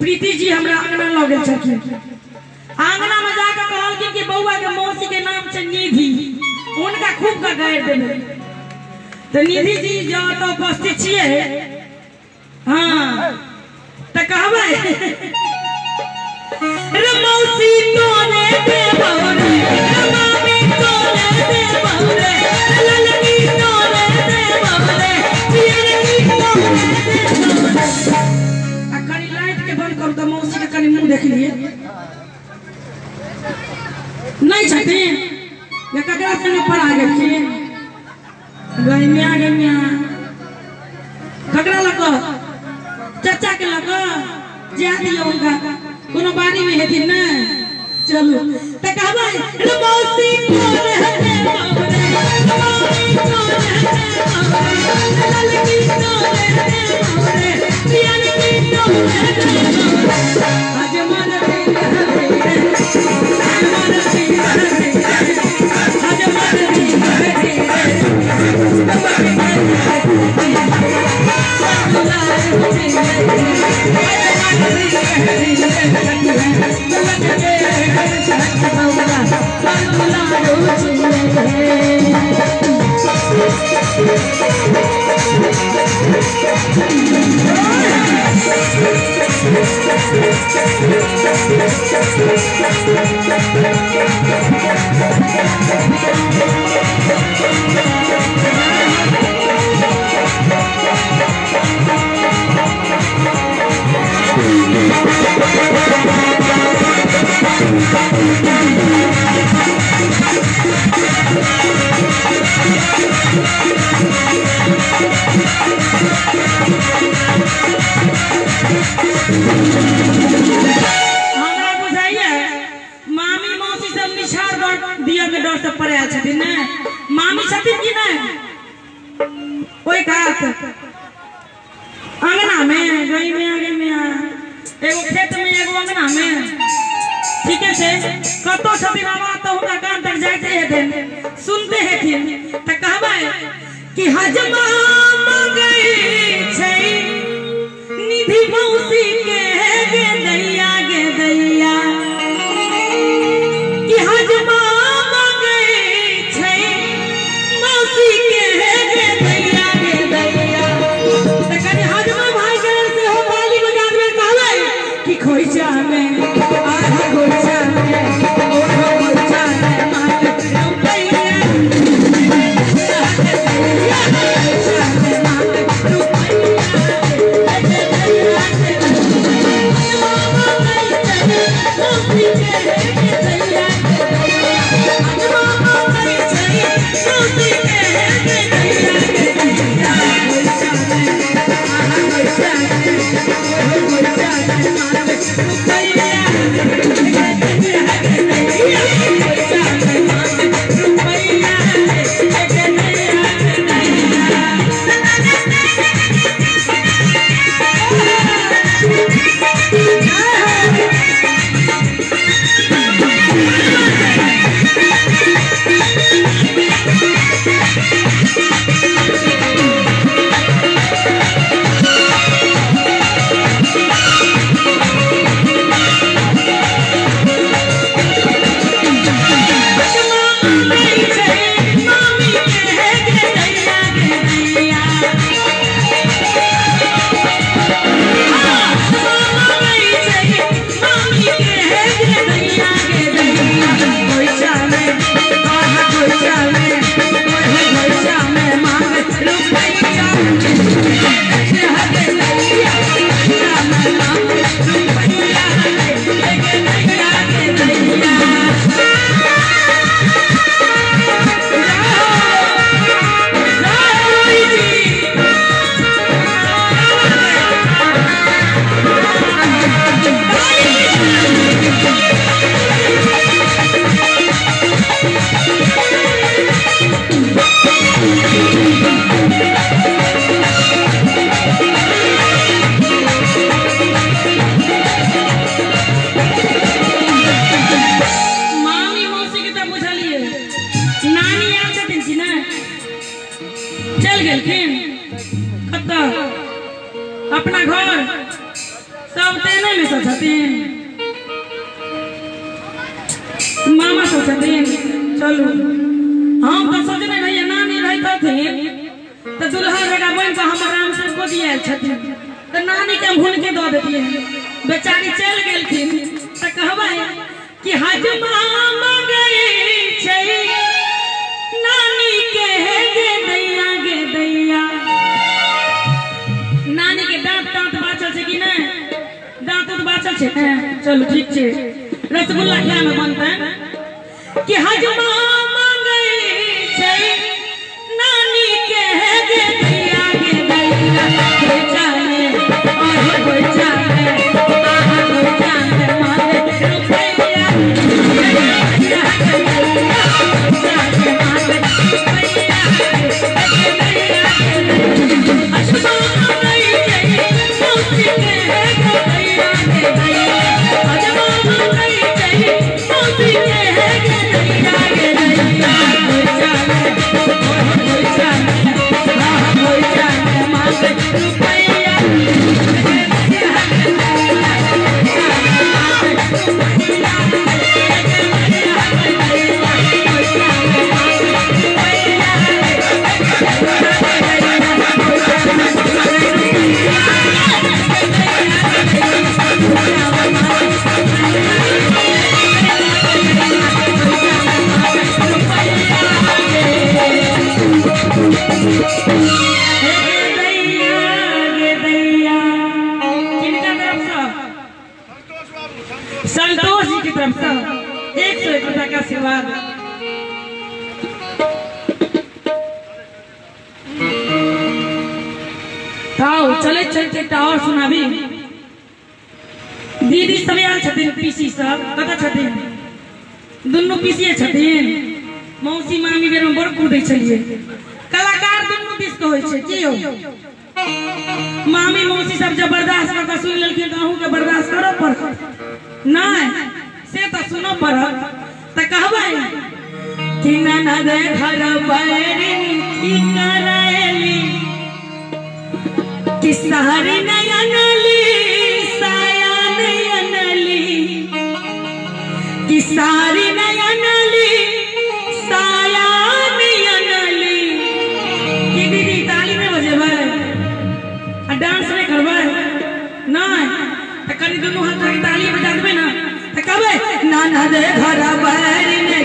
प्रीति जी हमरा अंगना लऽ गेल छलखिन। आंगना में जाकर कहलखिन कि बउआ के मौसी के नाम छै निधि, उनका खूब का गारि देबै। तो निधि जी जो तो उपस्थित छियै, हाँ तो कहबै रे मौसी तोरे देबौ रे, रे मामी तोरे देबौ रे, ललकी तोरे देबौ रे, पियरकी तोरे देबौ रे। आ कनी लाइट के बंद करू तऽ मौसी के कनी मुँह देख लिए। नहीं छथिन या ककरा संगे पड़ा गेलखिन? गैमिया गैमिया ककरा लऽ कऽ? चाचा के लऽ कऽ जा दियौ हुनका, कोनो बारी में हेथिन ने। चलू तऽ कहबै रे मौसी तोरे देबौ रे, मामी तोरे देबौ रे, ललकी तोरे देबौ रे, पियरकी तोरे देबौ रे। आज मन रे रे, आज मन रे रे, आज मन रे रे, हमरा बुझाइए मामी मौसी सब निछार दिया के डर से पड़े छथिन ने। मामी छथिन कि नहीं ओहि कात अंगना में गई में आगे में एगो खेत में एगो अंगना में ठीक है कतो छथिन आवाज तो हुनका कान तक जाते हेथिन सुनते हेथिन त कहबै कि हजमा मंगै छै निधि मौसी के गे दैया गे दैया कि हजमा मंगै छै मौसी के गे दैया गे दैया। त कनि हजमा भाई के से हो ताली बजा देबै कहबै कि खोइचा में आधा खोइचा में ओ खोइचा में मांग रुपैया अपना घर सब तेने में सब छथिन मामा सब छथिन। चलू हम तो सोचने रहिए नानी रहितथिन तो दुल्हा जगह बन के हम आराम से गोदी आयल छथिन तो नानी के हम हुनके दऽ देतियै। बेचारी चलि गेलखिन तो कहबै कि हजमा मंगै छै नानी के गे दैया गे दैया। नानी के दांत तांत बाचल छै कि नहीं? दांत उत बाचल छै? चलू ठीक छै रसगुल्ला खाय में बनतै कि हजमा मंगै छै नानी के गे दैया गे दैया खोइचा में आहो खोइचा में आहो खोइचा में मांगे रुपैया गे। 101 रुपया के आशीर्वाद। ताओ चले चलते एकटा और सुनाबी। दीदी सब आयल छथिन, पीसी सब कतऽ छथिन? दुनू पीसीए छथिन। मौसी मामी बेर में बड़ कूदै छलियै। कलाकार दुनू दिस के होइ छै की यौ? मामी मौसी सब जब बर्दाश्त कऽ के सुनि लेलखिन तऽ अहूँके बर्दाश्त करऽ पड़त। नहि से तऽ सुनऽ पड़त। तऽ कहबै कि ननद घर बैरिन की करैली कि सहरी नहीं अनली साया नहीं अनली कि सारी नहीं अनली साया नहीं अनली। कि दीदी ताली नहीं बजेबै आ डांस नहीं करबै? नहीं तऽ कनि दुनू हाथ के ताली बजा देबै ना तऽ कहबै ननद घर बैरिन की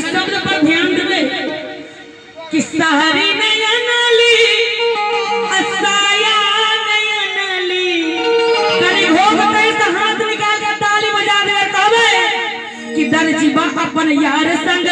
शब्द पर ध्यान देबै कि सहरी नहीं अनली साया नहीं अनली। कनि भोग से हाथ निकाल के ताली बजा देबै कहबै कि दर्जीबा अपन यार संग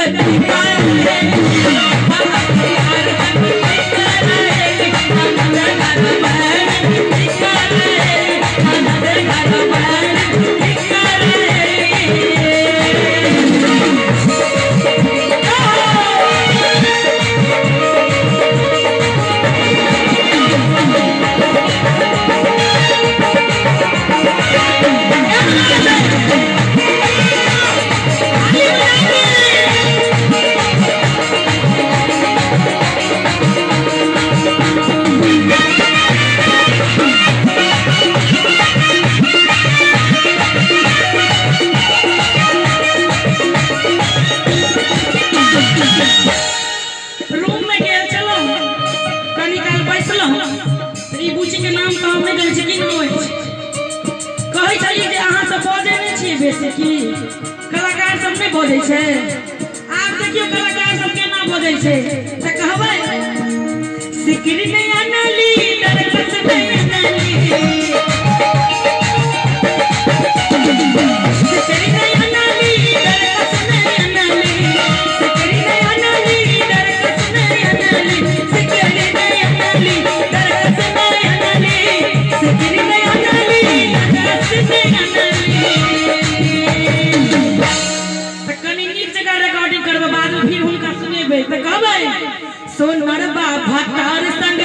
कलाकार सब नहीं बजै छै। आब देखियौ कलाकार सब केना बजै छै। तऽ कहबै सिकरी नहीं अनली दरकस नहीं अनली सिकरी नहीं अनली दरकस नहीं अनली सिकरी नहीं अनली दरकस नहीं अनली सिकरी नहीं अनली दरकस नहीं अनली सिकरी नहीं अनली दरकस नहीं अनली। सोनर बाबा तार संग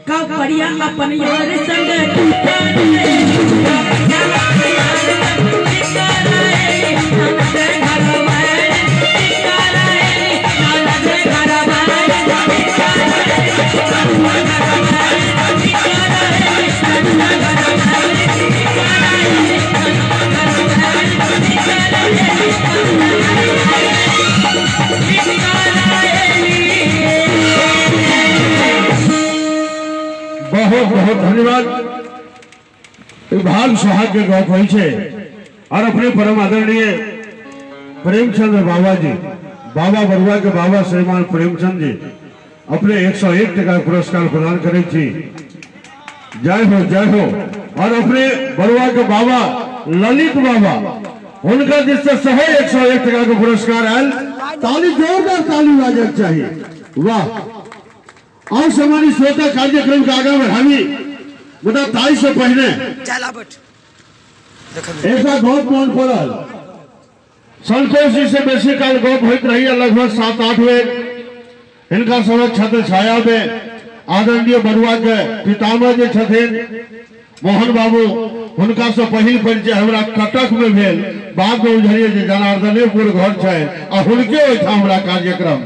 कपड़िया अपन यार संग बहुत बहुत धन्यवाद। भाग सोहाग के गप होइ छै। और अपने परम आदरणीय प्रेमचंद्र बाबा जी, बाबा बरुआ के बाबा श्रीमान प्रेमचंद जी अपने 101 टका पुरस्कार प्रदान करै छी। जय हो जय हो। और अपने बरुआ के बाबा ललित बाबा हुनका दिस से सेहो 101 टका के पुरस्कार आयल। ताली, जोरदार ताली बाजक चाहिए। वाह। और सामान्य श्रोता कार्यक्रम के आगा बढ़ावी, मुदा ताई से पहिने ऐसा गप मन पड़ल। संतोष जी से बेसी काल गप होइत रही, लगभग 7-8 बेर हिनका सबक छत्र छाया में आदरणीय बरुआ के पितामह जे छथिन मोहन बाबू, हुनका से पहिल परिचय हमरा कटक में भेल। बाद में बुझलिए जे जनार्दनेपुर घर छै आ हुनके ओहिठाम हमरा कार्यक्रम।